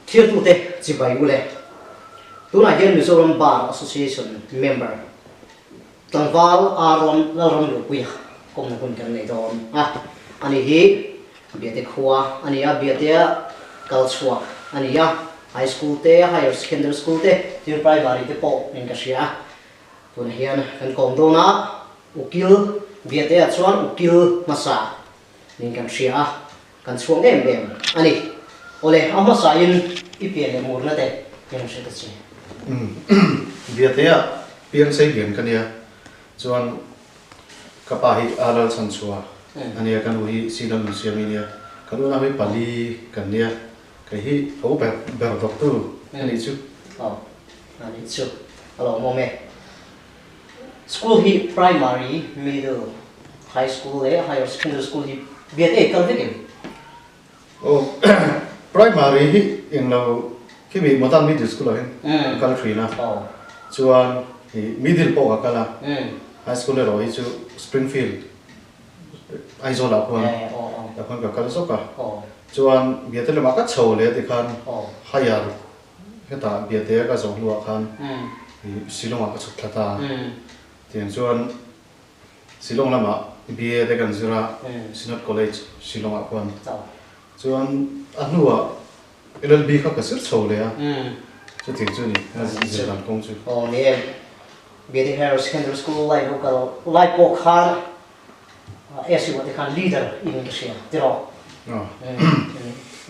Thirtute chibai u le. Tunah hian Mizoram Bar Association member tlangval Aaron Lalramlupuia kawmna hun kan nei dawn a. Ani hi Biate khua a ni a, Biatea kal chhuak a ni a. High School te, Higher Secondary School te, tin Primary te pawh in ka hria a. Tunah hian kan kawm dawn a, Ukil Biatea chuan Ukil hmasa nin kan hria a. Kan chhuang em em a ni. Awle, a hmasain i pian leh murna te min hre ta che. Umm, Biatea piang sei lian ka nia. Chuan ka pa hi a lal chhan chhuah a nia, ka nu hi Sina nun siam i nia. Ka nu nau hi pali kan nia, kei hi ho ber ber dawktu a nih chu. Aw, a nih chu. A lawmawm e. School hi primary, middle, high school leh higher secondary school hi biate ei kal vek em? Aw, primary hi englo khimi Modern Middle School ah hian ka kal thin a, chuan middle pawh ka kal a, high school erawh hi chu Springfield, Aizawl ah khuan ah khuan ka kal zawk a, chuan biate lamah ka chho leh tikhan higher Hetah Biate ka zawh hnuah khan Shillong ah ka chhuk thla ta. Tiang chuan Shillong lamah BA te kan zir a, Synod College Shillong ah khuan. Chuan a hnuah LLB kha ka zir chho leh a, chutiang chu a ni a zir dan kawng chu. Aw ni em, Biate Higher Secondary School lai ho kal lai pawh khan SU ah te khan leader in ka hria tiraw?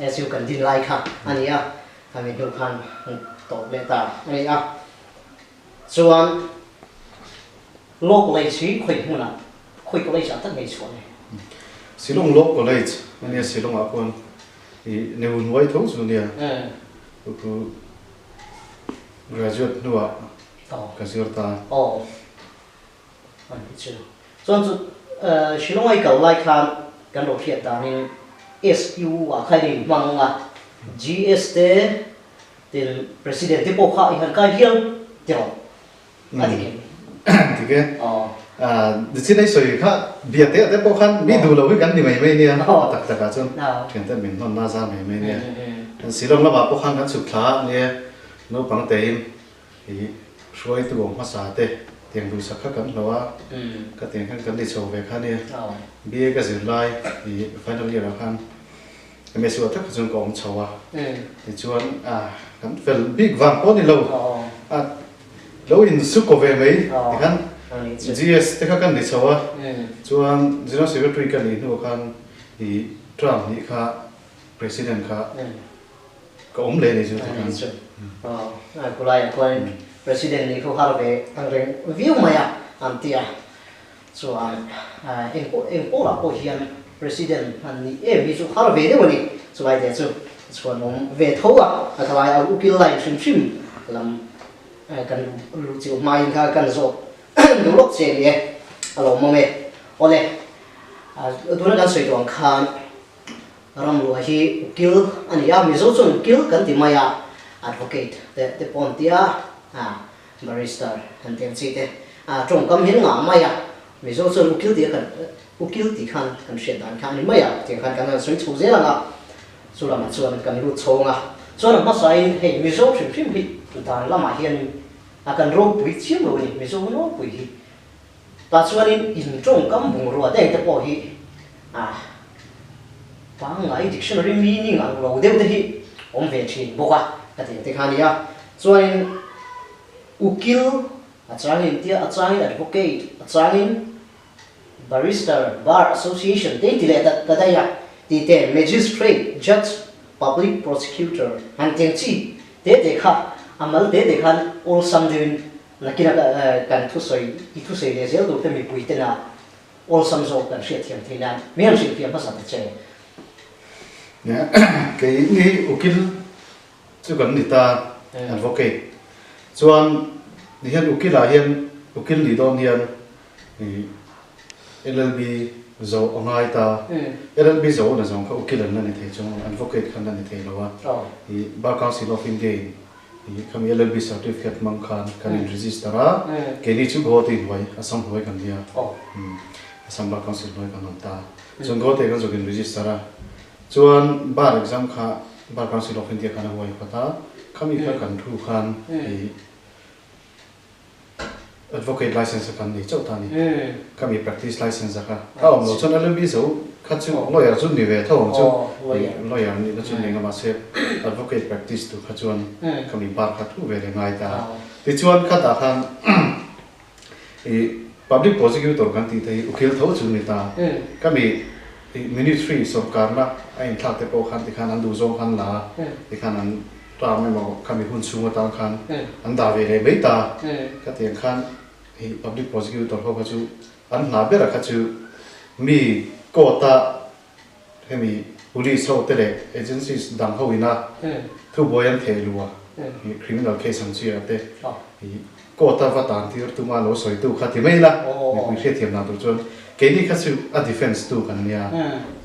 SU kan din lai kha a ni a. Khami hnu khan an tawp leh ta a ni a. Chuan Law College hi khawi hmunah, khawi college ah tak ngei chhuah ni? Shillong Law College a nia, Shillong ah khuan i neu hnuai tho chu nia. Chu chu graduate hnuah ka zir ta. Aw, a ni chu. Chuan chu Shillong ai kal lai khan kan lo hriat danin SU ah kha in hmang a, GS te tin President te pawh kha i han kai hial ti rawh a ti khem. Dik e. Nichin ei sawi kha bia te ah te pawh khan mi duh lo hi kan ni mai mai nia a tak tak ah chuan thian te min hnawn na zar mai mai nia. Shillong lamah pawh khan kan chhuk thla a nia naupang tein I hruaitu awm hmasa te tiang duhsak kha kan hlo a, ka tiang khan kan ni chho ve kha nia. BA ka zir lai i final year ah khan MSU ah tak kha chuan ka awm chho a, tichuan kan fel bik vang pawh ni lo, lo in su ko ve mai tikhan GS te kha kan ni chho a, chuan General Secretary ka nih hnu khan i term hnih kha President kha Ka awm leh ni chu ti khan. Aw, kulaiah khuan President nih khu har ve ang reng viau mai a an ti a. Chuan eng pawh eng pawlah pawh hian President han nih em hi chu har ve deuh a ni. Chulai te chu chhuan awm ve tho a, a thalai a ukil line hrim hrim lam kan luh chilh hmain kha kan zawk duh lawk che ni e, a lawmawm e. Awle, tuna kan sawi tawh ang khan Ramluah hi ukil a ni a, Mizo chuan ukil kan ti mai a, advocate te te pawh an ti a, barrister han ti ang chi te tawngkam hi an ngah mai a, Mizo chuan ukil tih a kan ukil tih khan kan hriat dan kha a ni mai a, tiang khan kan han sawi chho zel ang a, chu lamah chuan kan lut chho ang a, chuan a hmasain hei Mizo hrim hrim hi dan lamah hianin a kan ropui chiam lo a ni, Mizo ropui hi Tah chuanin in tawngkam bungrua deng te pawh hi a pangngai dictionary meaning ang lo deuh te hi awm ve thin bawk a, ka ti ang te kha a nia. Chuanin ukil a changin tia a changin advocate a changin barrister, bar association te in ti leh ta daih a tih te magistrate, judge, public prosecutor han ti ang chi te te kha a mal te te khan awlsam deuhin Nakinah kan thusawi, i thusawi leh zel tur te mipui tena awlsam zawk kan hriatthiam theih nan mi han hrilhfiah hmasa ta che. Kei ni ukil chu kan ni ta, advocate. Chuan ni hian ukil ah hian ukil nih dawn hian LLB zo a ngai ta. LLB zo na zawng kha ukil an la ni thei chuang, advocate kha an la ni thei lo a. Bar Council of India in Ih, khami LLB certificate hmang khan kan in register a, keini chu Guwahati hnuai, Assam hnuai kan nia, Assam Bar Council hnuai kan awm ta. Chuan Guwahati ah kan zawk in register a, chuan bar exam kha Bar Council of India khan a huai phawt a, khami kha kan thu khan i Advocate license a kan nei chauh ta a ni. Khami practice license a kha a awm lo chuan LLB zo kha chu lawyer chu ni ve tho ang chu. Lawyer nihna chu ni nga mahse advocate practice tur kha chuan khami bar kha thu ve leh ngai ta. Tichuan khatah khan i public prosecutor kan tih te hi ukil tho chu ni ta. Khami i ministry sawrkarna a inthlak te pawh khan tikhan an duh zawng khan la tikhan an Term emaw khami hun chhung atan khan an dah ve leh mai ta. Khatiang khan hei public prosecutor ho kha chu an hna ber a kha chu mi court a hemi police ho te leh agencies dang ho ina thubuai an theh luh a, criminal case ang chi ah te Court a va tan tir tuma lo sawitu kha ti mai la, mipui hriatthiam dan tur chuan keini kha chu a defence tu kan nia,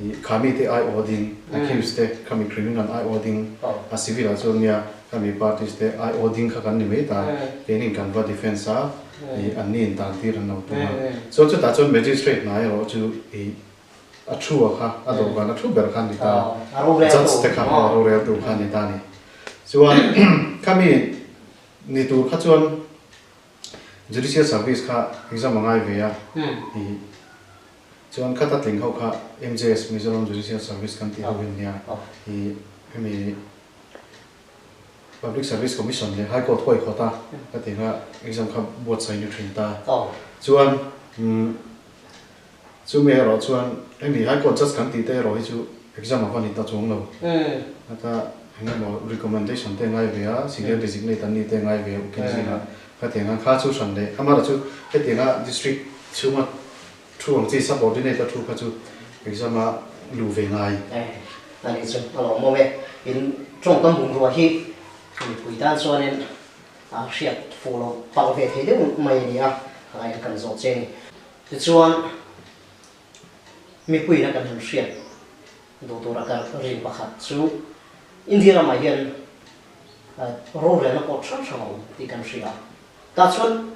ih khami te ai aw ding, accused te khami criminal ai aw ding, a civil ah chuan nia khami parties te ai aw ding kha kan ni mai ta, keini kan va defence a, ih an ni in tan tir an lo tum a, chuan chutah chuan magistrate hna erawh chu ih a thu a kha a dawhkan a thu ber kha a ni ta, judge te kha a roreltu kha a ni ta a ni, chuan khami. Ni tur kha chuan Judicial Service kha exam a ngai ve a, i chuan khata tling ho kha MJS, Mizoram Judicial Service kan tih ho hi an nia, i hemi Public Service Commission leh High Court huai khawt a ka tih kha exam kha buatsaih ni thin ta. Chuan chumi erawh chuan hemi High Court Judge kan tih te erawh hi chu exam a va ni ta chuang lo. Heta eng emaw recommendation te ngai ve a, senior designate an nih te ngai ve a ukil zingah khatiang a kha chu hran leh amaherawh chu hetianga district chhunga thu ang chi subordinate a thu kha chu exam a luh ve ngai. A nih chu a lawmawm e. In tawngkam bungrua hi mipui tan chuanin a hriat fuh loh palh ve thei deuh mai a ni a, a ngaihna kan zawh che a ni. Tichuan, mipuiin a kan han hriat duh tura ka rin pakhat chu India ramah hian rorelna court hrang hrang a awm tih kan hria a. Tah chuan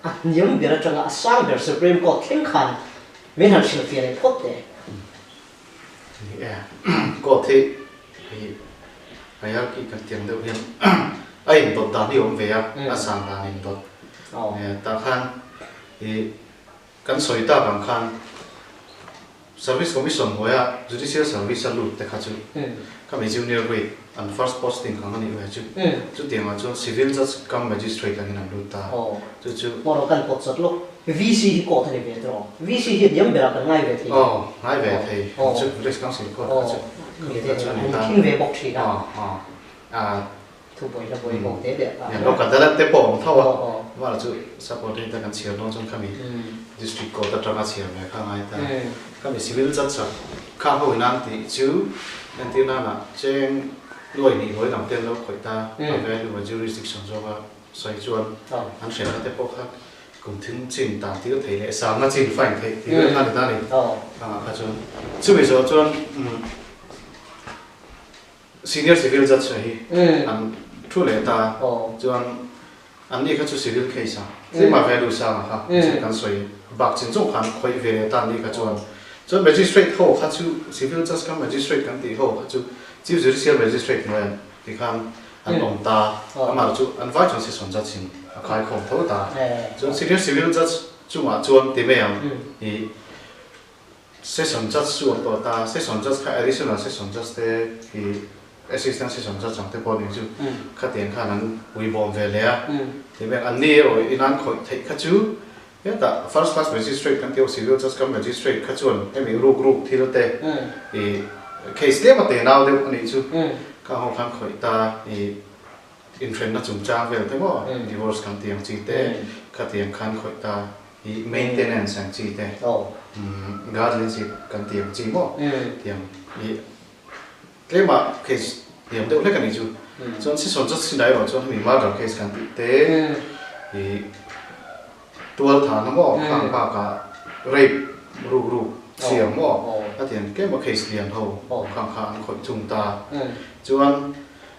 a hniam ber atanga a sang ber Supreme Court thleng khan min han hrilhfiah leh phawt teh. Ni e, court hi hei hierarchy kan tih ang deuh hian a indawt dan hi a awm ve a, a sang dan indawt. Tah khan I kan sawi tak ang khan Service Commission hnuaia Judicial Service a lut te kha chu khami Junior Grade an first posting ang a nih ve chu. Chutiang ah chuan Civil Judge cum Magistrate angin an lut ta. Chu chu. Hmawrh kan pawt chawt lawk. VC hi court a ni ve tawh. VC hi hniam berah kan ngai ve thei. Aw, ngai ve thei. Chu Village Council court kha chu. Khami kha chu a ni ta. An khing ve bawk thin a. Aw, aw. Thu buai hla buai ho te leh a. Lawk adalat te pawh awm tho a, Val chu supporting te kan chhiar dawn chuan khami district court atanga chhiar ve kha ngai ta. Khami civil judge ah kha ho in an tih chu entir nana cheng nuai hnih hnuai lam te an lo khawih ta, a value a jurisdiction zawka sawi chuan an hriatna te pawh kha kum thim chin tan tir thei leh sangna chin fine theih tih vel kha a ni ta a ni. Khangah kha chuan chumi zawh chuan Senior civil judge hi an thu leh ta chuan an ni kha chu civil case a tlema value sang a kha thil kan sawi bak chin zawng khan khawih ve leh ta an ni kha chuan chuan magistrate ho kha chu civil judge kha magistrate kan tih ho kha chu chief judicial magistrate hnuai an ti khan an awm ta amah chu an vai chuan session judge in a khaikhawm tho ta chuan senior civil judge chungah chuan ti mai ang i Session judge chu awm tawh ta, session judge kha additional session judge te hi assistant session judge ang te pawh nih chu khatiang khan an puibawm ve leh a, ti mek an ni erawh in an khawih theih kha chu hetah first class magistrate kan tih ho civil judge kam magistrate kha chuan hemi ruk ruk thil te ih case tlem a te nau deuh a nih chu kha ho khan khawih ta ih inhrenna chungchang vel te maw divorce kan tih ang chi te khatiang khan khawih ta. I maintenance ang chi te, guardianship kan tih ang chi maw tih ang i tlema case hniam deuh hlek a nih chu. Chuan session judge chin ah erawh chuan hemi murder case kan tih te i tual thahna maw khang bakah rape ruk ruk chi ang maw a tih ang tlema case lian ho khang kha an khawih chung ta. Chuan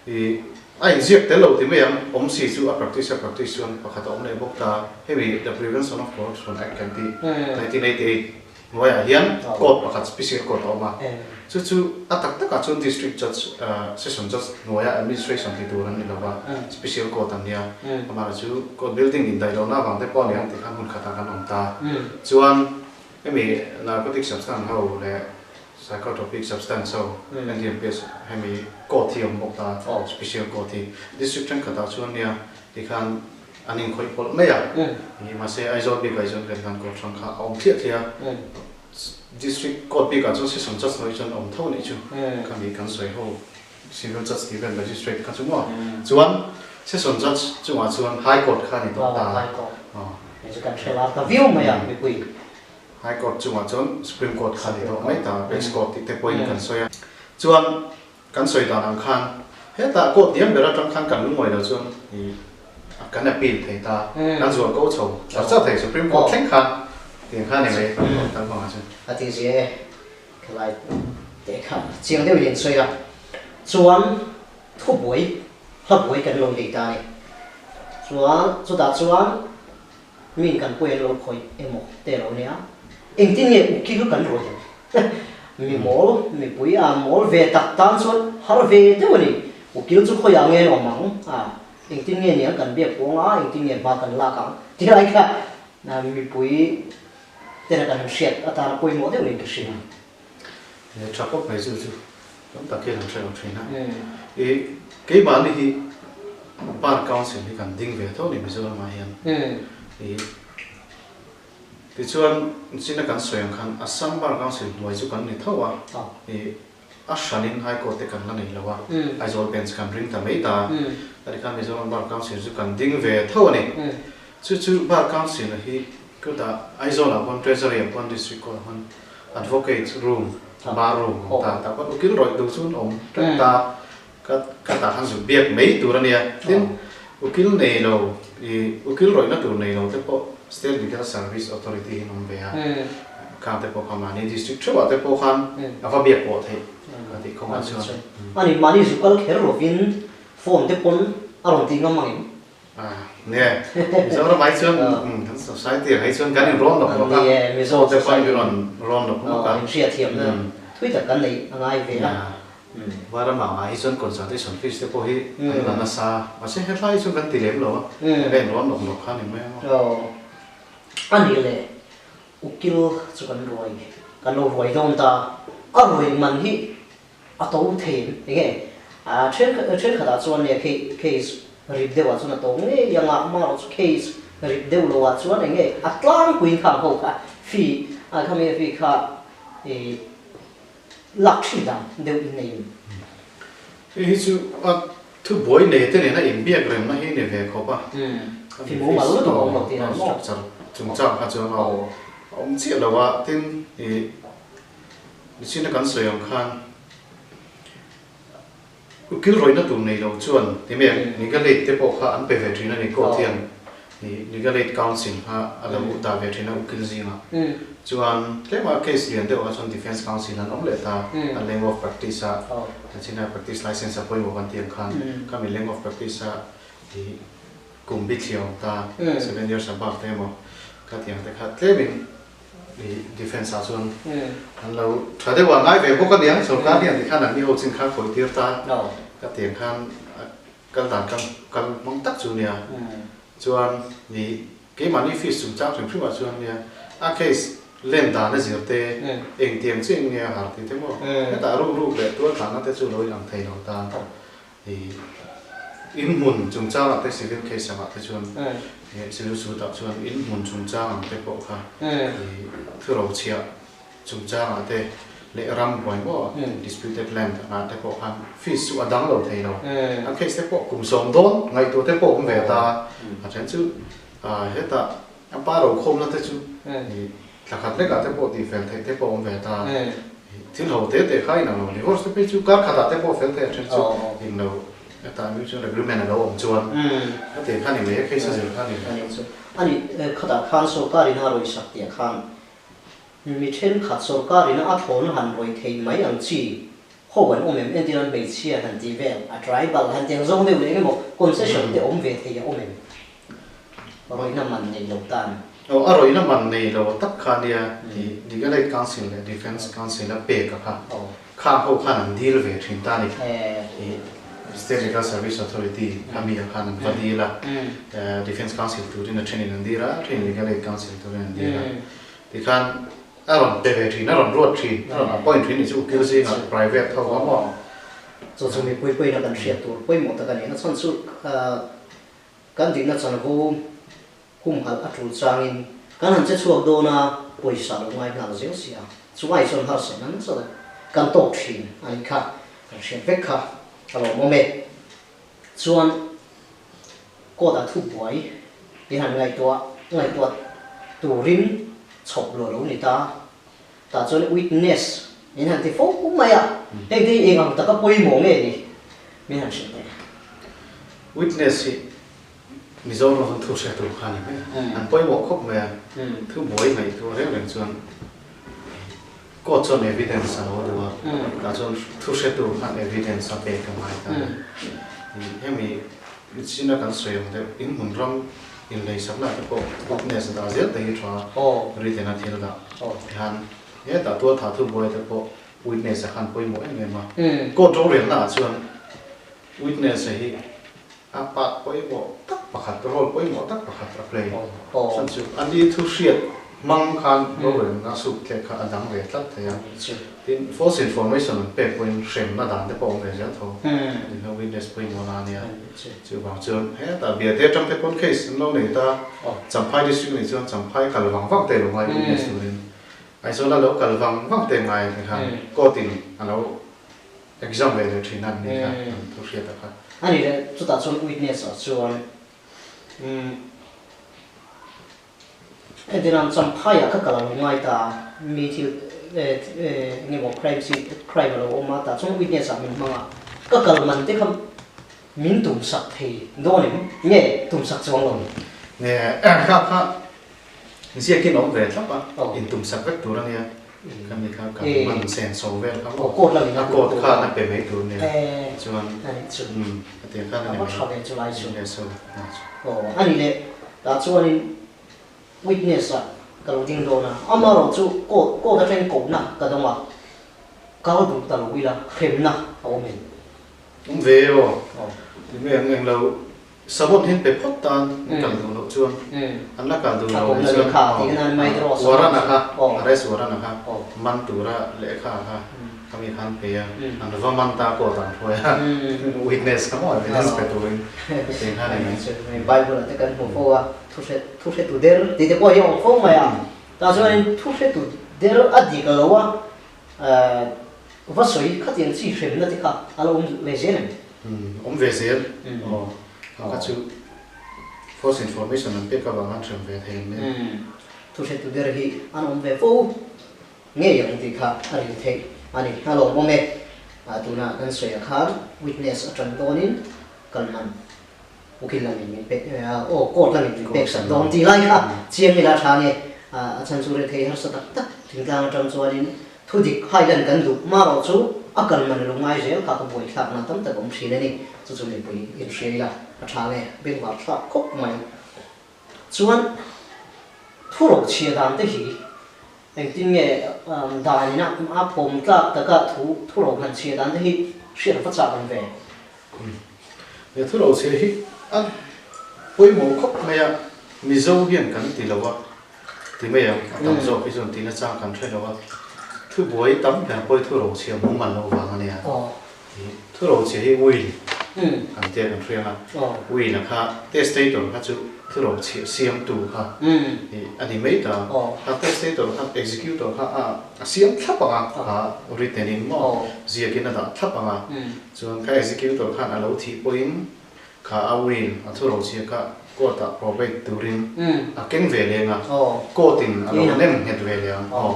I a inziak tel lo ti mai ang, awm si chu a practice a practice chuan pakhat a awm leh bawk ta. Hemi The Prevention of Corruption Act kan tih 1988. Hnuaiah hian court pakhat special court a awm a, chu chu a tak takah chuan district judge session judge hnuaia administration ti tur an ni lo va, special court an nia. Amaherawhchu chu court building indaih lohna avang te pawh a ni ang tih khan hmun khatah kan awm ta. Chuan hemi narcotic substance ho leh psychotropic substance ho NDPS hemi court hi a awm bawk ta, special court hi district thenkhatah chuan nia tikhan An inkhawih pawlh mai a, ni mahse Aizawl bikah chuan kan kan court hrang kha a awm thliah thliah a, District Court bikah chuan Session Judge hnuai chuan a awm tho a nih chu, kha mi kan sawi ho Civil Judge tih vel Magistrate kha chu maw, chuan Session Judge chungah chuan High Court kha a ni tawh ta a. Hei chu kan hre lar ta viau mai a mipui. High Court chungah chuan Supreme Court kha a ni tawh mai ta, Apex Court tih te pawhin kan sawi a, chuan Kan sawi dan ang khan hetah court hniam ber atang khan kan lungawi lo chuan i kan appeal thei ta, kan zual ko chho char char thei Supreme Court thleng khan tiang khan ni mai kan hmang ah chuan. A ti zia e, khelai teh kha chiang deuhin in sawi a, chuan thubuai hlabuai kan lo nei ta a ni. Chuan chutah chuan Min kan pawi an lo khawih emaw te lo nia. Engtin nge ukil kan ruai ang? Mi mawl, mipui a mawl ve tak tan chuan har ve deuh a ni. Ukil chu khawiah nge an awm ang? A, engtin nge niang kan biak pawng a, engtin nge hma kan lak ang? Ti lai kha mipui tena kan han hriat atana pawimawh deuh niin ka hria. He tha khawp mai chu chu tam tak hian an hre lo thin a. I keimahni hi Bar Council hi kan ding ve tho a ni Mizoramah hian. I tichuan china kan sawi ang khan Assam Bar Council hnuai chu kan ni tho a. I a hranin High Court te kan la nei lo a, Aizawl Bench kan ring ta mai ta. Ani khan Mizoram Bar Council chu kan ding ve tho a ni. Chu chu Bar Council hi chutah Aizawlah pawn Treasury ah pawn District Court ah pawn Advocate room, bar room awm ta tah pawn ukil rawih duh chu an awm tlat ta, ka ka tah khan zuk biak mai tur a nia. Tin, ukil nei lo, ih ukil rawihna tur nei lo te pawh State Legal Service Authority hi an awm ve a, khang te pawh kha mahni district theuhah te pawh khan a va biak pawh theih ka tih khawngah chuan. Ani mahni zuk kal kher lovin phone te pawn a rawn tih ngam angin Nge, Mizoram ai chuan kan society ah hi chuan kan inrawn lawk lawk a, Mizo te pawh in rawn rawn lawk lawk a. Inhriat thiamna thui tak kan neih a ngai ve a. Varam ah hi chuan consultation fees te pawh hi an la nasa, mahse hetlai hi chuan kan ti lem lo a, kan inrawn lawk lawk kha a ni mai ang aw. A nih leh ukil chu kan ruai, kan lo ruai dawn ta, a ruai man hi A to thei em? Enge? A thenkhatah chuan nia case rip deuhah chuan a to ngei ang a, amaherawh chu case rip deuh lohah chuan enge a tlangpuiin kha ang ho kha fee a khami a fee kha i lak thin dan deuh in nei em? Hei hi chu a thubuai nei te nena inbiak remna hi ni ve khawp a, Fee mumal lutuk a awm lo tih a ni maw? Structure chungchang kha chuan a awm chiah lo a, tin i Nichina kan sawi ang khan ukil rawihna tur nei lo chuan ti mai ang legal aid te pawh kha an pe ve thin a ni court hian legal aid council kha a lo dah ve thin a ukil zingah chuan tlema case lian deuh ah chuan defence council an awm leh ta a length of practice a nichina practice license a pawimawh kan tih ang khan khami length of practice a kum bithliah awm ta 7 years above te emaw khatiang te kha tlemin I defence ah chuan an lo tha deuh a ngai ve bawk a niang sorkar hian tikhan an ni ho chin kha khawi tir ta ka tiang khan kal dan kal kal hmang tak chu nia chuan i keimahni fees chungchang hrim hrim ah chuan nia a case len dan a zir te eng tiang chiah in nge a har tih te maw hetah ruk ruk leh tual thlahna te chu lo in ang thei lo ta I inhmun chungchang ah te civil case ang ah te chuan civil suit ah chuan inhmun chungchang ang te pawh kha i thurochhiah chungchang ah te leh ram buai maw disputed land ang ah te pawh khan fees chu a dang lo thei lo. A case te pawh kum 10 dawn ngaihtuah te pawh awm ve ta. A then chu hetah a pa rokhawmna te chu i thla khat lek ah te pawh tihfel theih te pawh awm ve ta. Thil ho te te kha inang lo divorce te phei chu kar khatah te pawh fel thei a then chu in lo hetah mutual agreement a lo awm chuan a tih kha ni mai a case a zir kha ni mai. Ani khatah khan sorkar in a rawi sak tih ah khan mi thenkhat sorkar in a thlawn han rawi thei mai ang chi ho an awm em entir an hmeichhia han tih vel a tribal han tih ang zawng deuh leh engemaw concession te awm ve thei a awm em rawihna man nei lo tan. Aw a rawihna man nei lo tak kha nia tih Legal Aid Council leh Defence Council a pek a kha khang ho khan an deal ve thin ta a ni. Ih State Legal Service Authority kha mi ah khan an va deal a, Defence Council turin a thenin an deal a, a thenin Legal Aid Council turin an deal a. Tikhan a rawn pe ve thin, a rawn ruat thin, a rawn appoint thin nih chu ukil zingah private ho a maw. Chu chu mipui pawhin a kan hriat tur pawimawh tak a ni. A chhan chu kan dikna chanvo Humhalh a tul changin kan han che chhuak dawn a, pawisa lo ngai nghal zel si a, chungai chuan harsat nan nasa tak kan tawk thin a nih kha, kan hriat vek kha a lawmawm e. Chuan court ah thubuai in han ngaihtuah ngaihtuah turin chhawp luah lo ni ta, tah chuan witness min han ti fo mai a, heng te hi eng ang taka pawimawh nge ni min han hrilh teh. Witness hi Mizoram chuan thu hre tur kha a ni mai a, an pawimawh khawp mai a, thu buai ngaihtuah reng reng chuan court chuan evidence a lo duh a, tah chuan thu hre tur khan evidence a pek a ngai ta a ni. Hemi china kan sawi ang deuh inhmun ram inleisakna te pawh witness a dah zel te hi tha written a thil dah hian hetah tualthah thu buai te pawh witness a khan pawimawh em em a, court rorelna ah chuan witness a hi A part pawimawh tak pakhat, role pawimawh tak pakhat a play. Chhan chu a ni thu hriat hmang khan rorelna suk thlek kha a dang ve tlat thei a. Tin, false information an pek pawhin hremna dan te pawh a awm ve zel tho. Tin, ho witness pawimawh na a nia. Chuvang chuan hetah Biate atang te pawn case an lo nei ta. Champhai district nih chuan Champhai kal vang vang te lo ngai witness turin. Aizawl a lo kal vang vang te ngai ni khan court in a lo Exam ve leh thin an ni kha an thu hriat a kha. A ni le, chutah chuan witness ah chuan umm entir ang Champhai ah ka kal a lo ngai ta a, mi thil eng emaw crime scene crime a lo awm a tah chuan witness ah min hmang a, ka kal man te kha min tum sak thei dawn em? Nge tum sak chuang lo? Nge kha kha Ziakin awm ve thlap a, intum sak vek tur a nia. Ka mi kha kan man sen so vel kha maw? A coat khan a pe mai tur a nia. Chuan a tir khan a ni mai. Witness ho hna chu. A ni leh, tah chuanin witness ah ka lo ding dawn a, amaherawh chu coat coat atangin kohna ka dawng a, kal duh ta lo ila hremna a awm em? Awm ve aw, ti mai ang englo Sabawt hian pe phawt tan an kal duh loh chuan an la kal duh lo nih chuan warrant a kha arrest warrant a kha man tura lehkha a kha khami khan pe a an va man ta court ah an hruai a witness kha maw evidence pe turin tih khan a ni. Bible ah te kan hmu fo a thu hre thu hre tu der tih te pawh hi a awm fo mai a tah chuanin thu hre tu der a dik lo a va sawi khatiang chi hremna te kha a lo awm ve zel em? Awm ve zel aw kha kha chu false information an pek avang an hrem ve thei ang nia. Thu hretu ber hi an awm ve fo ngei ang tih kha a rin theih a ni. A lawmawm e. Tuna kan sawi ah khan witness atang dawnin kalman ukil lamin min pek aw court lamin min pek sak dawn tih lai kha chiang ila tha nge a chhan chu rethei harsa tak tak thingtlang atang chuanin Thudik highland kan duh marawh chu a kal man lo ngai zel kha ka buaithlak na tam tak awm thin a ni. Chu chu mipui inhria ila a tha nge bengvar thlak khawp mai. Chuan thu ro chhia dan te hi engtin nge dan ina a pawm tlak taka thu thu ro han chhia dan te hi hriat va chak awm ve. He thu ro chhia hi a pawimawh khawp mai a, Mizo hian kan ti lo a. Ti mai ang, a tam zawk hi chuan tihna chang kan hre lo a, thubuai tam ber pawh hi thurochhia hmu man loh vang a nia. Thurochhia hi will kan tia kan hriang a, will a kha testator kha chu thurochhia siamtu kha a ni mai ta. Kha testator kha executor kha a siam thlap ang a, kha written in maw ziakin a dah thlap ang a, chuan kha executor khan a lo thih pawhin Kha a will a thurochhia kha court ah probate turin a keng ve leng a, court in a lo nem nghet ve leh ang. Aw,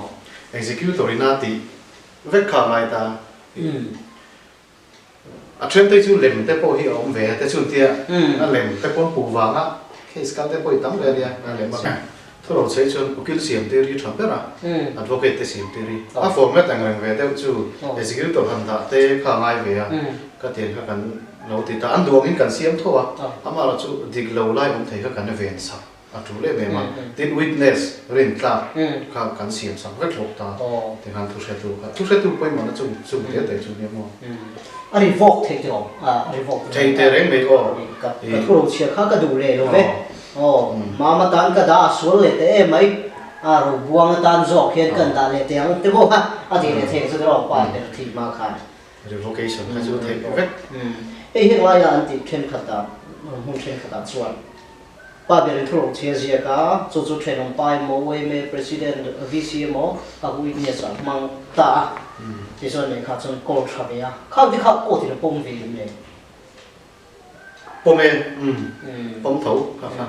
executor in a tih vek kha a ngai ta. A then te chu lem te pawh hi a awm ve a te chun tia a lem te pawn puh vanga case kal te pawh i tam ve a nia a lem a. Thurochhia chuan ukil siam tir hi tha ber a, advocate te siam tir hi a format ang reng ve deuh chu executor han dah te kha a ngai ve a, ka tiang kha kan lo ti ta. An duangin kan siam tho a, amaherawhchu dik lo lai awm thei kha kan ven sak a tul em em a. Tin, witness rintlak kha kan siam sak vek bawk ta. Tikhan thuhretu kha, thuhretu pawimawhna chung chung te te chu nia maw? A revoke theih teh aw, a revoke theih teh reng mai aw. Ka thu ro chhia kha ka duh leh lo ve. Aw, mama tan ka dah a sual leh teh em mai, a ro buang atan zawk hian kan dah leh teh ang te pawh kha a tih leh theih ang chu tiraw pa ber thih hma khan. Revocation kha chu theih vek. Hei heng laia an tih thenkhatah, hmun thenkhatah chuan pa berin thu ro chhia ziak a, chu chu thenawm pa emaw, UMA President, VC emaw a witness ah hmang ta a, tichuan lehkha chuan call tha ve a, khang te kha court in a pawm ve em le? Pawm e, umm, pawm tho kha kha.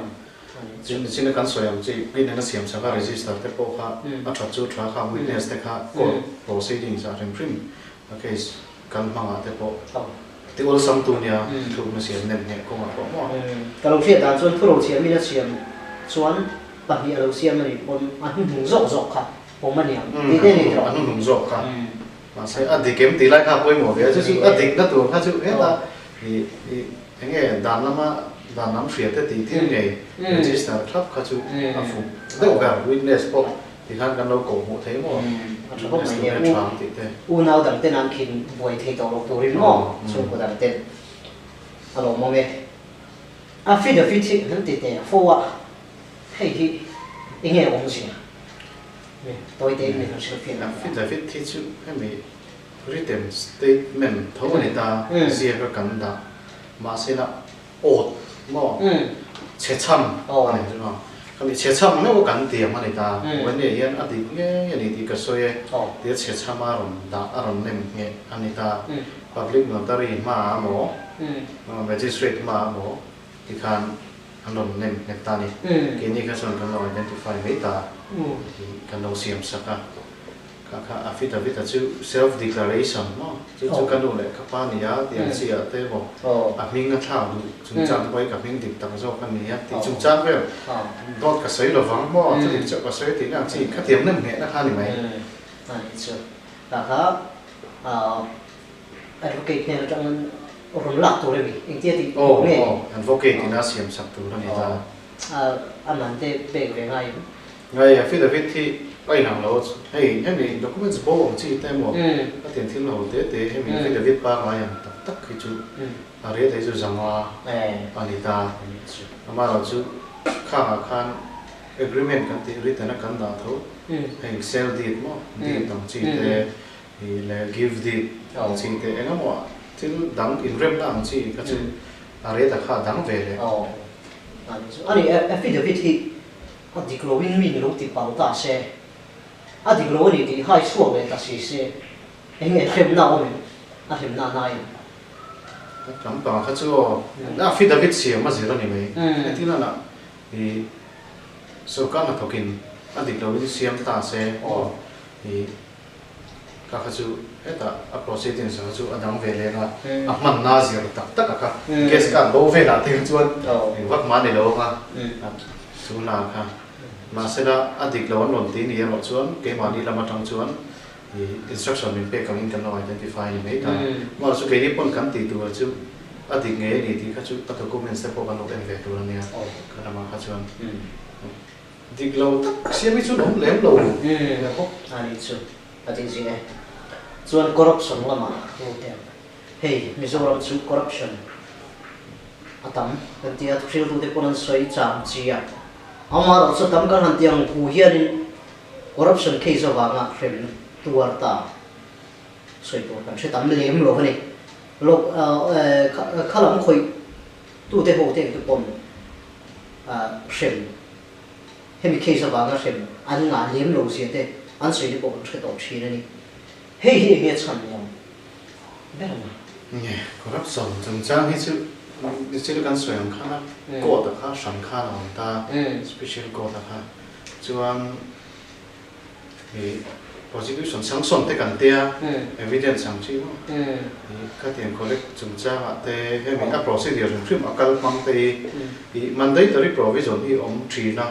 Chin a kan sawi ang chi, witness a siam sak a register te pawh kha a that chu tha kha, witness te kha court proceedings ah hrim hrim A case kal hmangah te pawh ti awlsam tu nia thlukna siam nem ngheh kawngah pawh maw? Ka lo hriat dan chuan thuro chhiah min a siam chuan pahnih a lo siam a nih pawn a hnuhnung zawk zawk kha pawm a niang tih te a ni tawh. A hnuhnung zawk kha. Mahse a dik em tih lai kha a pawimawh ve a, chu chu a dikna tur kha chu hetah i i eng nge dan lama dan lam hria te tih tir ngei register thlap kha chu a fuh deuh ber witness pawh Tikhan kan lo koh hmuh thei maw? A tha bawk mai nia. Unau dang ten an khin buai thei tawh lo turin maw chhungkaw dang ten a lawmawm e. A fit a fit hi an ti teh fo a, hei hi enge awmzia? Tawi tein min han hrilh fiah ang. A fit a fit hi chu hemi written statement tho a ni ta, ziak a kan dah. Mahse la Awt maw? Chhechham a ni chu maw? Khami chhechham meuh kan tiam a ni ta. Vawnia hian a dik ngei a ni tih ka sawi e. Tia chhechham a rawn dah a rawn nem ngheh a ni ta. Public notary hmaah maw, magistrate hmaah maw tikhan an rawn nem nghet ta a ni. Keini kha chuan kan lo identify mai ta tih kan lo siam sak a. Kha kha affidavit a chu self declaration maw? Chu chu ka nu leh ka pa nia tih ang chi ah te maw a hming a thlak duh chungchang te pawh hi ka hming dik tak zawk a nia tih chungchang vel dawt ka sawi lovang maw chu dik chiah ka sawi tih na ang chi khatiang nem nghehna kha a ni mai. A nih chu kha kha advocate hnen atangin rawn lak tur a ni engtia tih tur nge? Aw advocate ina siam sak tur a ni ta. A man te pek ve ngai em? Ngai affidavit hi a inang lo hei hemi documents bo ang chi te emaw a tiang thil ho te te hemi affidavit pangngai ang tak tak hi chu a rel thei chu zanga a ni ta. Amaherawh chu khangah khan agreement kan tih written a kan dah tho heng sale deed maw deed ang chi te leh give deed ang chi te eng emaw thil dang inremna ang chi kha chu a rel ta kha a dang ve leh. A ni affidavit hi A dik loin mi ni lo ti pal ta se, a dik lo a ni tih hai chhuak leh ta si se, eng nge hremna awm em? A hremna a nai em? Lam pang kha chu aw, affidavit siam a zir a ni mai. Heti lana i sorkar hnathawkin a dik loin siam ta se aw, i Ka kha chu hetah a proceedings kha chu a dang ve leng a, a hmanna zir tak tak a kha case card bo velah te kha chuan eng vak mah ni lo ang a, chu hla kha. Mahsela a dik lo an rawn ti ni erawh chuan keimahni lam atang chuan i instruction min pek angin kan lo identify a ni mai ta. Mahse chu keini pawn kan tih tur chu a dik ngei a ni tih kha chu a documents te pawh kan lo en ve tur a nia, ka lamah kha chuan. Dik lo tak siam hi chu an awm lem lo ve bawk. A nih chu a tih zing e. Chuan corruption lamah ru teh ang. Hei Mizoram chu corruption a tam kan ti a, thuhriltute pawn an sawi cham chi a. Amaherawh chu tam kan han ti ang hu hianin corruption case avanga hrem tuar ta sawi tur kan hre tam lem lo a ni. Lok kha lam khawih tute ho te engte pawn hrem hemi case avanga hrem an ngah lem lo zia te an sawi te pawh kan hre tawh thin a ni. Hei hi enge chhan ni ang ber ang a? Nge, corruption chungchang hi chu thil kan sawi ang khan a court ah kha hran khan a awm ta, special court ah kha chuan I prosecution sanction te kan tia evidence ang chi maw i khatiang collect chungchangah te hemi a procedure hrim hrim a kal hmang te hi i mandatory provision hi awm thin a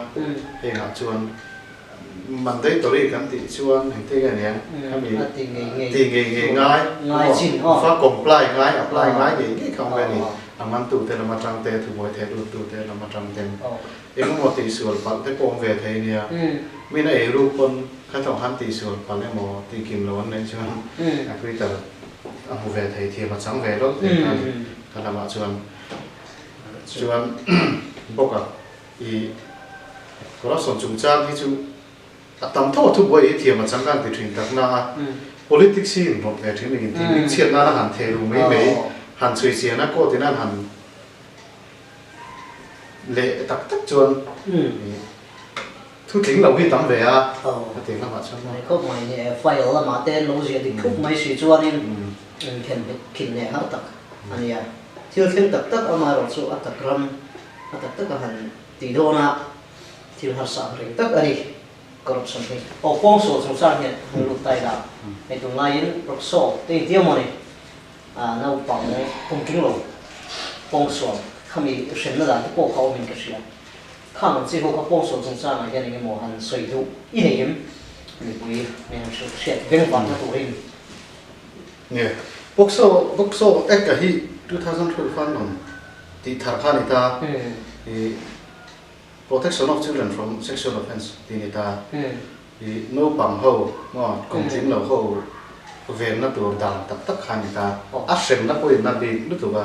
hengah chuan mandatory kan tih chuan engte nge niang khami ti ngei ngei ngai maw fa comply ngai apply ngai ngei ngei kha awm ve a ni a man tu te lam atang te thubuai theh lut tu te lam atang ten. Engemaw tihsual palh te pawh awm ve thei nia. Min a ei ruk pawn kha tawng han tihsual palh emaw tihkim lo an neih chuan acquittal a hmu ve thei thiam a chang ve lawlh thei kha a ni. Ka lamah chuan chuan bawk a i corruption chungchang hi chu a tam tho a thubuai hi thiam a chang ka han ti thin tak na a, politics hi inrawlh ve thin engin tih hmingchhiat nana han theh ru mai mai han chhui chian a court in an han Leh tak tak chuan thu tling lo hi tam ve a, ka ti lamah chuan maw. Khawp mai ni e, file lamah te lo ziah dik thup mai si chuanin inkhen khin leh har tak a nia. Thil thleng tak tak amaherawh chu a tak ram a tak taka han tih dawn a, thil harsa ang reng tak a ni corruption hi. Aw pawngsual chungchang hian han lut ta ila, hei tunlaiin Rockshaw te intia maw ni? Naupang pumtling lo pawngsual khami hremna dan te pawh kha awmin ka hria. Khang ang chi ho kha pawngsual chungchangah hian eng emaw han sawi duh i nei em? Mipui min han hrilh hriat veng vangna turin. Nge, Pawkso, Pawkso Act-a hi 2012 khan rawn tih thar kha a ni ta. I Protection of Children from Sexual Offence tih a ni ta. I naupang ho maw kum tling lo ho venna tur dan tak tak kha a ni ta. A hremna pawhin a bik lutuk a.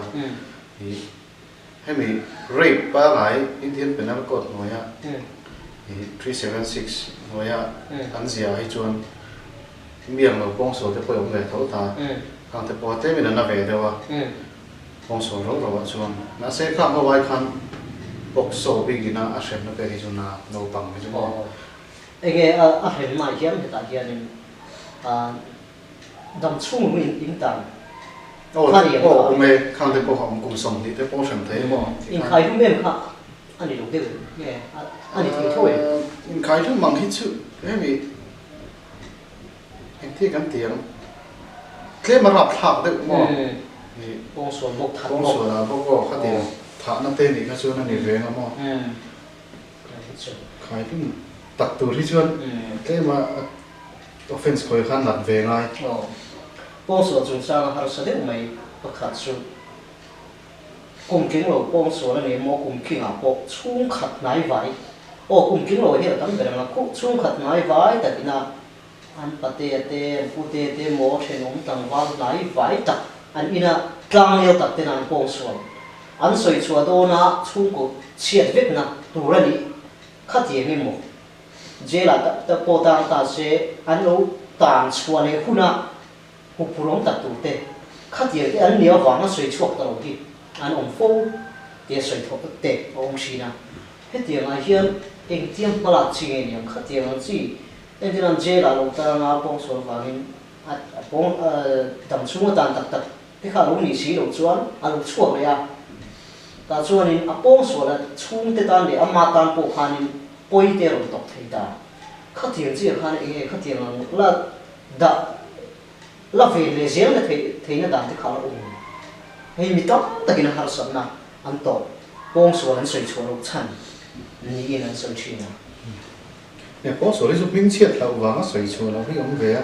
I hemi rape pangai Indian Penal Code hnuaia i 376 hnuaia an ziah hi chuan miang lo pawngsual te pawh i awm ve tho ta. Khang te pawh a tlemin an la ve deuh a. Pawngsual rauh rauh ah chuan mahse khang ho ai khan POCSO bikin a a hremna pek hi chu na naupang hi chu maw. Enge a hremna hian hetah hianin dam chhung in in tan kha ni ang kha. Aw awm e, khang te pawh kha awm kum 20 te pawh hrem thei emaw. Inkhai hlum em kha a ni lo deuh em? Nge a ni thei tho em? Inkhai hlum ang hi chu hemi engthil kan ti ang tlem a rapthlak deuh maw? Pawngsual bawk that bawk. Pawngsual ah bawk aw kha ti ang thahna te nih kha chuan a ni veng a maw? Khai hlum tak tur hi chuan tlema offence khawi khan nat ve ngai. Aw. Pawngsual chungchanga harsa deuh mai pakhat chu kum tling lo pawngsual a ni emaw kum tlingah pawh chhungkhat hnai vai aw kum tling lo hian a tam ber ang a chhungkhat hnai vai takina an patea te an pute te maw thenawm tlangval hnai vai tak an ina tlang lio tak tena an pawngsual An sawi chhuah dawna chhungkaw chhiat vekna tur a nih khatiang emaw jail ah tak pawh tang ta se an lo tan chhuah leh huna huphurh awm tak tur te khatiang te an nih avanga sawi chhuak ta lo hi an awm fo tia sawi thawh te a awm thin a. Hetiang ah hian engtiang hmalak chi nge niang khatiang ang chi entir an jail ah lo tanga pawngsual vangin a pawng dam chhung atan tak tak Te kha lo nih si loh chuan a lo chhuak leh a, tah chuanin a pawngsual a chhungte tan leh ama tan pawh khanin pawi te a rawn tawk thei ta. Khatiang chiah khan eng nge khatiang ang la dah la ve leh zel na theih theihna dan te kha a la awm. Hei mi tam takin a harsatna an tawh pawngsual an sawi chhuah loh chhan niin an sawi thin a. He pawngsual hi chu hming chhiat hlauh vanga sawi chhuah loh hi awm ve a,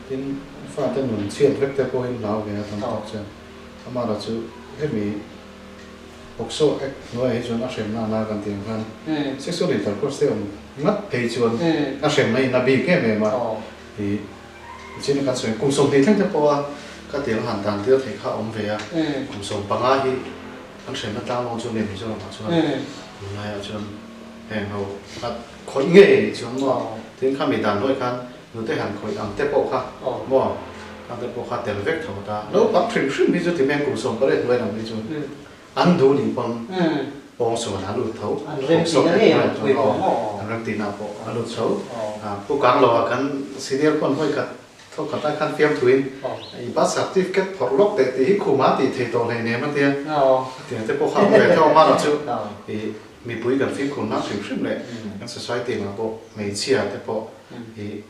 tin fate nun chhiat vek te pawhin hlau ve a tam tak chuan. Amara chu hemi POCSO Act hnuaiah hi chuan a hremna a na kan tih ang khan sexual intercourse te awm ngat phei chuan a hremna in a bik em em a, i chin kan sawi kum 20 thleng te pawha ka tiang han dan tir theih kha a awm ve a, kum 15 hi an hremna tlanglawn chu nem Mizoramah chuan tunlaiah chuan Heng ho kha khawih ngei nih chuan maw tin kha mi dan hnuai khan nute han khawih ang te pawh kha maw khang te pawh kha tel vek tho ta. Naupang hrim hrim hi chu ti meng kum 18 hnuai lam hi chu an duh nih pawn pawngsual a lut tho. An rem tihna ngei ang pui pawh maw? An rem tihna pawh a lut tho. Pu Kanglo ah kan senior khawn hnuai khat tho khat lai khan fiamthuin i birth certificate phawrh lawk teh tih hi khuma tih thei tawh hleinem a tia. Tiang te pawh kha awm ve tho a mahlo chu i Mipui kan fimkhur nan hrim hrim leh kan society ah pawh hmeichhia te pawh hi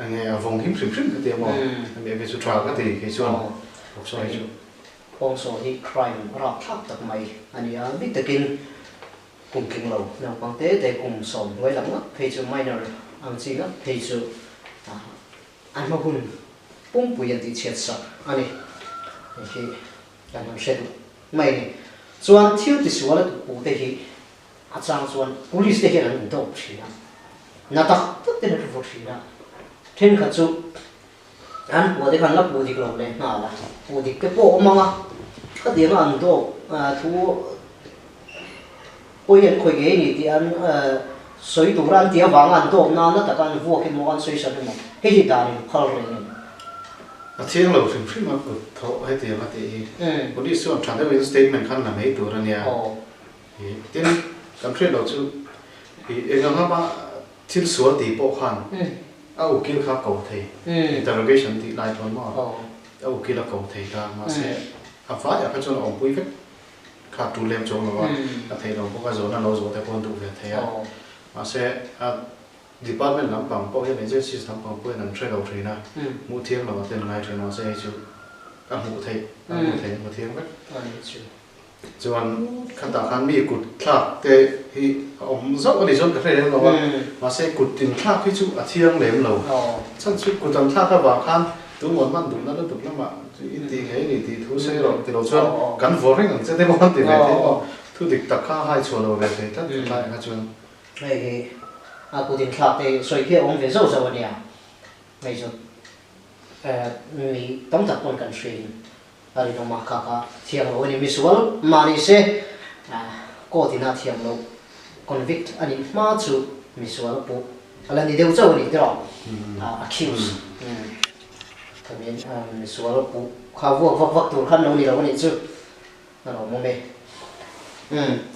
enge a vawng him hrim hrim ka ti a maw? Hemi enge chu tha ka ti kei chuan POCSO hi chu. POCSO hi crime rapthlak tak mai a ni a, bik takin kum tling lo naupang te te kum 10 hnuai lam ngawt phei chu minor ang chi ngawt phei chu a hma hun pumpui an tihchhiat sak a ni. Hei hi kan han hre duh mai a ni. Chuan thil tisual a tupute hi A chang chuan police te hian an indawp thin a, na tak tak ten an hre fo thin a, thenkhat chu an pua te kha an la puh dik lo leh nghal a, puh dik te pawh a awm ang a, khatianga an dawp thu pawi an khawih ngei ni tih an sawi tura an tih avanga an dawp nana taka an vuak emaw an sawi sat emaw hei hi dan in phal reng em? A thiang lo hrim hrim a kut thawh hetiang a tih hi police chuan tha deuhin statement khan la mai tur a nia. Tin, kan hriat loh chu eng anga mah thil sual tih pawh khan a ukil kha ko thei, interrogation tih lai chuan maw a ukil a ko thei ta, mahse a vaiah kha chuan a awmpui vek kha tul lem chuang lo a, a theih lo bawk a, zawhna lo zawh te pawh an duh ve thei a, mahse a department lampang pawh hian agencies lampang pawh hian an hre lo thin a, hmuh thiang lo ah te an ngai thin a, mahse hei chu a hmuh theih, a hmuh theih a hmu thiang vek. Chuan khatah khan mi kut thlak te hi a awm zauh a ni chuan ka hre lem lo a, mahse kut tin thlak hi chu a thiang lem lo. Chhan chu kut an thlak avang khan tumawn hman duhna lutuk lamah i ti ngei ni tih thu sawi rawh ti lo chuan kan vaw reng ang che te pawh an ti ve thei maw? Thu dik tak kha a hai chhuah lo ve thei tlat tlai kha chuan. Hei hi a kut in thlak te hi sawi khi a awm ve zauh zauh a nia, hei chu mi tam tak pawn kan hriin A rinawm a kha kha thiam lo a ni. Misual mah ni se court in a thiam lo convict a nih hma chu misual pawh a la ni deuh chauh a ni tiraw accuse khamin misual pawh kha vuak vak vak tur khan lo ni lo a nih chu a lo awm e.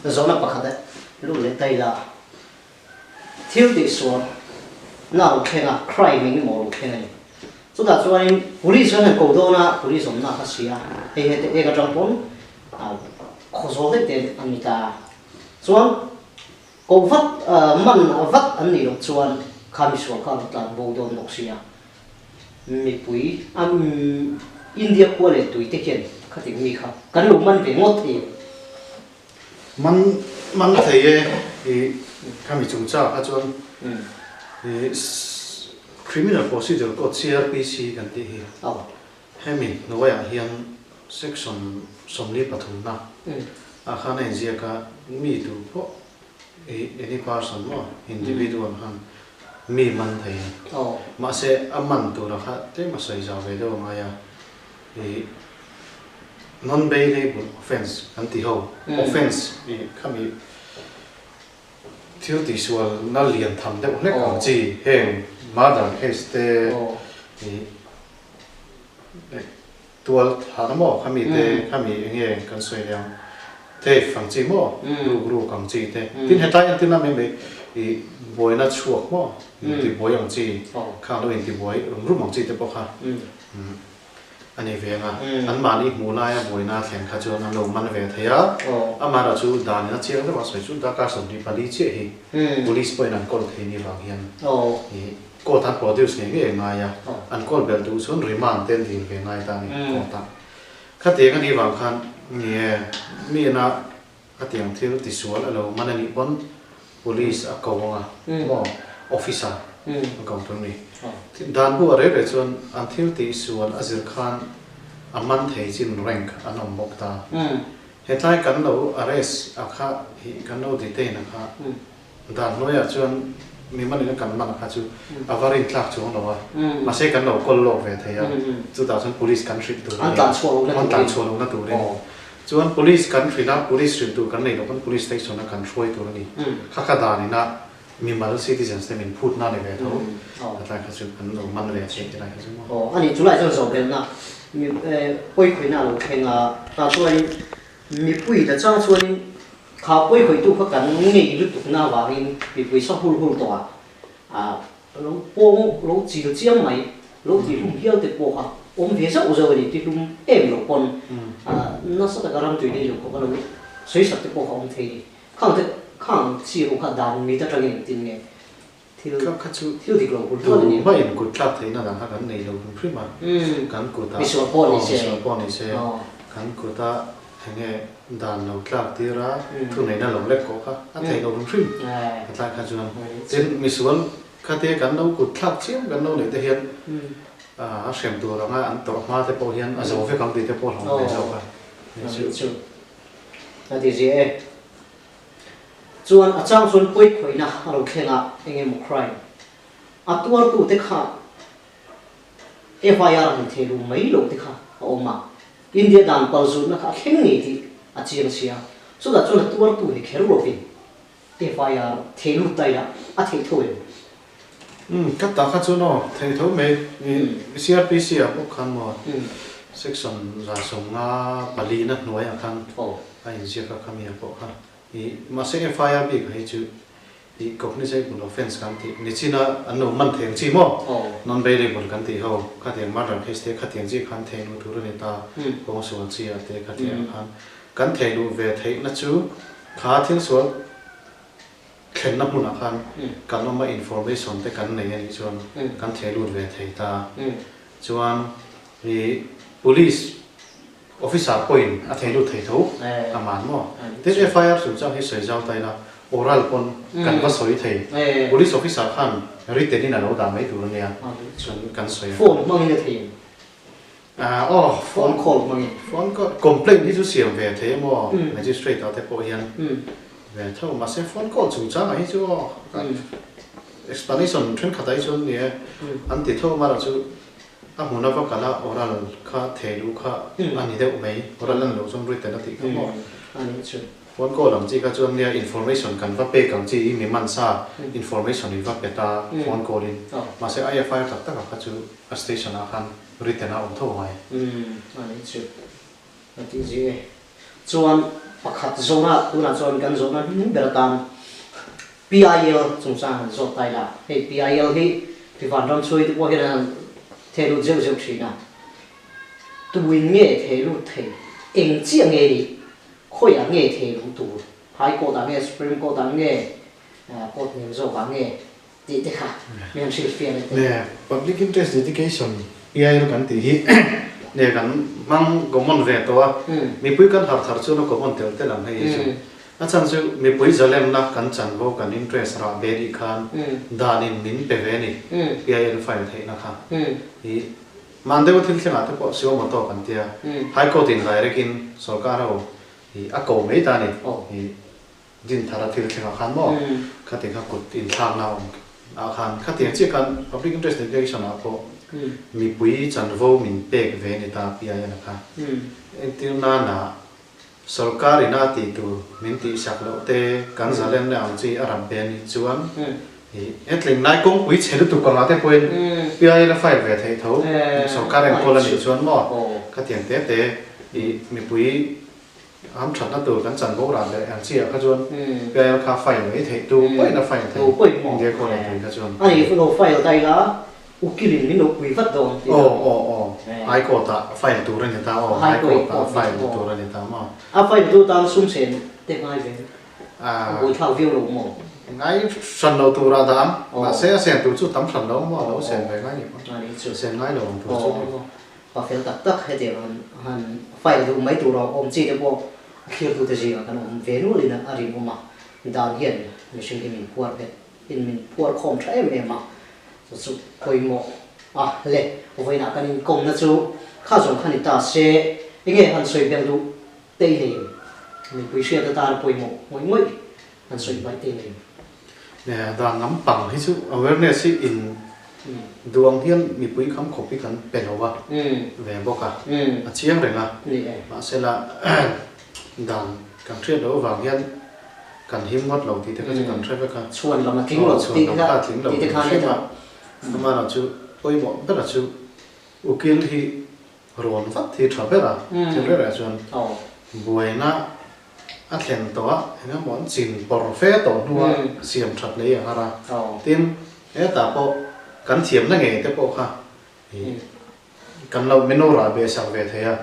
Zawhna pakhat e lut leh ta ila Thil tihsual na lo thleng a, crime eng emaw lo thleng a ni. Chutah chuanin police an han ko dawn a, police awmna kha si a, hei hete eng atang pawn khawzawl daih te an ni ta a. Chuan ko vat, man vat an nih loh chuan kha misual kha a lo tlan bo dawn bawk si a. Mipui a India khua leh tui te khian khating mi kha kan lo man ve ngawt thei em? Man man thei e i khami chungchang kha chuan i Criminal Procedure Code, CRPC, kan tih hi hemi hnuaiah hian section 43 na ah khan a inziak a, mi duh pawh i any person maw individual khan mi man thei a, mahse a man tura kha tlem a sawi zau ve deuh a ngai a. I non-bailable offence kan ti ho, offence i khami thil tihsual na lian tham deuh hlek ang chi heng murder case te i tual thah maw khami te khami enge kan sawi leh ang theft ang chi maw ruk ruk ang chi te tin hetlai entirna mai mai i buaina chhuak maw intibuai ang chi khang lo intibuai rum rum ang chi te pawh kha A ni ve anga, anmahni hmuh laia buaina thleng kha chuan an lo man ve thei a, amaherawh chu danin a chiang deuh a sawi chu darkar 24 chiah hi police pawhin an kawl thei ni vang hian ih court an produce ngei ngei a ngai a, an kawl belh duh chuan remand te an dil ve ngai ta a ni court ah. Khatiang a nih vang khan ni e, mi ina khatiang thil tisual a lo man a nih pawn Police a ko anga maw officer a ko tur ni. Dan bu a rei rei chuan an thil tih sual a zir khan a man thei chin rank an awm bawk ta. Hetlai kan lo arrest a kha hi kan lo detain a kha dan hnuaiah chuan mi man in a kan man a kha chu a va rin tlak chuang lo a mahse kan lo kawl lawk ve thei a chutah chuan police kan hrilh tur a ni a an tlan chhuah lohna turin. Chuan police kan hrilh a, police hrilh tur kan nei lo kan police station a kan hruai tur a ni. Kha kha dan ina mimal citizens te min phut na ni ve tho. Hetlai kha chu kan lo man ve thei tilai kha chu maw. Aw, ani chulai chuan zawh belhna mi pawikhawihna a lo thleng a, tah chuanin mipui ta chang chuanin kha pawikhawihtu kha kan ngei lutukna avangin mipui sa hul hul tawh a, Lo pawng lo chil chiang mai, lo ti hlum hial te pawh kha awm ve zauh zauh a ni, ti hlum em lo pawn nasa taka ram tui nei lo khawp a lo sawi sak te pawh kha awm thei a ni. Khang te khang chi ho kha dan mit atangin engtin nge thil thil dik lo hul hluan a ni. Tumah in kut thlak theihna dan kha kan nei lo hrim hrim a, kan kut ah misual pawh ni se, misual pawh ni se, kan kut ah enge dan lo tlak tir a, thuneihna lo lek kawh kha a theih lo hrim hrim a tlai kha chuan tin misual khate kan lo kut thlak chiam kan lo neih te hian a hrem tur anga an tawrh hma te pawh hian a zo vek ang tih te pawh hlawm ve zawk a a ti ziah e. Chuan a chang chuan pawi khawihna a lo thleng a, eng emaw crime a tuartute kha FIR han thei lu mai lo te kha a awm a, India dan palzutna kha a thleng ngei tih a chiang sia, chutah chuan a tuartu ni kher lovin FIR thei lut ta ila a theih tho em? Umm, ka ta kha chuan aw, theih tho mai. CRPC ah pawh khan maw section 154 na hnuaiah khan a inziak a khami ah pawh kha. I mahse FIR bik ah hi chu i cognizable offence kan tih nichina an lo man thei ang chi maw? Non bailable kan tih ho khatiang murder case te khatiang chi khan thei luh tur a ni ta, kawngsual chi ah te khatiang khan kan thei luh ve theihna chu kha thil sual thlenna hmunah khan kan awm a information te kan nei a nih chuan kan thei lut ve thei ta. Chuan i police officer pawhin a thei lut thei tho a man maw? Tin FIR chungchang hi sawi zau ta ila oral pawn kan va sawi thei. Police officer khan written in a lo dah mai tur a nia chuan kan sawi a. Phone hmangin a thei em? Aw, phone call hmangin. Phone call, complaint hi chu siam ve thei emaw magistrate ah te pawh hian ve tho mahse phone call chungchangah hi chu aw explanation thenkhatah hi chuan ni e an ti tho amaherawh chu a hmun a va kal a oral kha thei luh kha a ni deuh mai oral a ni loh chuan written a tih kha maw phone call ang chi kha chuan nia information kan va pek ang chi i mi mansa information i va pe ta phone call in mahse IFR tak takah kha chu a station ah khan written a awm tho ngai. Umm a nih chu a tih zui e. Chuan pakhat zawhna tunah chuan kan zawhna hnung ber atan PIL chungchang han zawt ta ila. Hei PIL hi Tivanram chhuai te pawh hian an theh lut zeuh zeuh thin a. Tuin nge theh lut thei? Eng chiah nge nih? Khawiah nge theh luh tur? High Court ah nge Supreme Court ah nge Court hniam zawk ah nge? Tih te kha mi han hrilhfiah leh teh. Nge Public Interest Litigation, PIL kan tih hi nge kan hmang common ve tawh a, mipui kan harh thar chuan a common tel tel ang hei hi chu. A chhan chu mipui zalenna kan chanvo kan interest rah ve nih khan danin min pe ve ni PIL file theihna kha hi man deuha thil thlengah te pawh suo moto kan tia High Court in direct in sorkar ho hi a ko mai ta ni hi Din thar a thil thlengah khan maw khati kha kut inthlakna a awm ah khan khatiang chiah khan public interest litigation ah pawh mipui chanvo min pek ve ni ta PIL kha entir nana sorkar in a tih tur min tihsak loh te kan zalenna ang chi a rap ve a nih chuan i hetling lai kawngpui chhe lutuk anga te pawhin PIL a file ve theih tho sorkar enkawl a nih chuan maw khatiang te te i mipui Am thatna tur kan chan bo ran leh ang chiah kha chuan PIL kha file mai theih tu pawhin a file thei India khaw leh tui kha chuan. A ni lo file ta ila ukil in min lo pui vat dawn tih a. Aw aw aw High Court ah file tur a ni ta aw High Court ah file tur a ni ta maw. A file tu tan sum sen te ngai ve a buai thlak viau lo maw. Ngai hran lo tur a dah ang mahse a sen tur chu tam hran lo maw a lo sen ve ngai ni maw sen ngai lo ang tur chu ni maw. Pa fel tak tak hetiang han han file duh mai tur a awm chi te pawh a thlirtute zingah kan awm ve nual in a rinawm a, dan hian mihring hi min phuar nghet in min phuar khawm tha em em a, chu chu pawimawh a le vawiinah kan inkawmna chu kha zawng kha ni ta se enge han sawi belh duh te i nei em? Mipui hriat atan pawimawh ngawih ngawih han sawi baih te i nei em? Dan lampang hi chu awareness hi in duh ang hian mipui kham khawp hi kan pe lo a, ve bawk a, a chiang reng a. Mahsela dan kan hriat loh avang hian kan him ngawt lo tih te kha chu kan hre vek a. Chhuan lam a tling lo tih kha tih te kha a ni ta. Amaherawh chu pawimawh bera chu ukil hi rawn vat hi tha ber a, thil reng rengah chuan buaina a thlen tawh a, eng emaw an chin pawr fe tawh hnua siam that lei a har a. Tin, hetah pawh kan thiamna ngei te pawh kha ih kan lo min lo rah ve sak ve thei a,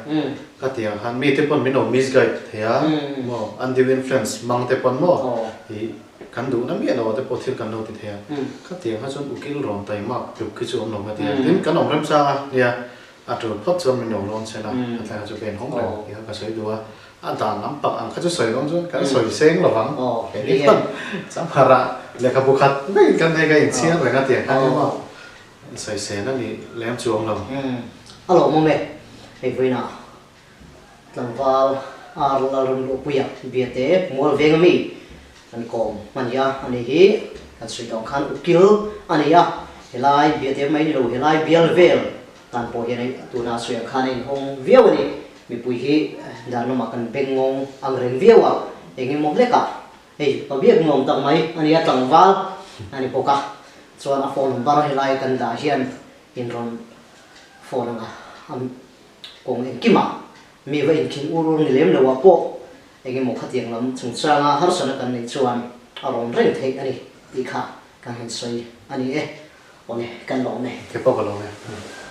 ka ti ang khan mite pawn min lo misguide thei a maw, undue influence mang te pawn maw ih kan duhna miah lo ah te pawh thil kan lo ti thei a, ka ti ang kha chuan ukil rawn taimak tluk khi chu awm lo ka ti a, tin kan awm remchang a nia A tul phawt chuan min lo rawn chhen a, a thleng chu ka inhawng reng tih kha ka sawi duh a, a dan lam pak ang kha chu sawi dawn chuan kan sawi seng lo vang, kei chuan chamhar ah lehkhabu khat vek in kan nei ka inchhiar reng a tiang khan emaw sawi sen a ni lem chuang lo. A lawmawm e, hei vawiinah tlangval ar Lalramluahpuia biate mual veng ami. Kan kawm hman i a, ani hi kan sawi tawh ang khan ukil a ni a, helai biate mai ni lo helai bial vel tan pawh hian tuna a sawi ang khan a inhawng viau a ni. Mipui hi dan lamah kan beng ngawng ang reng viau a, eng emaw hlekah hei pa biak nuam tak mai a ni a, tlangval a ni bawk a, chuan a phone number helai kan dah hian inrawn phone anga a kawng engkimah mi va inkhin ur ur ni lem lo ah pawh Eng emaw khatiang lam chungchanga harsatna kan neih chuan a rawn reng theih a ni tih kha kan han sawi a ni e. Awle, kan lawm e. Kei pawh ka lawm e.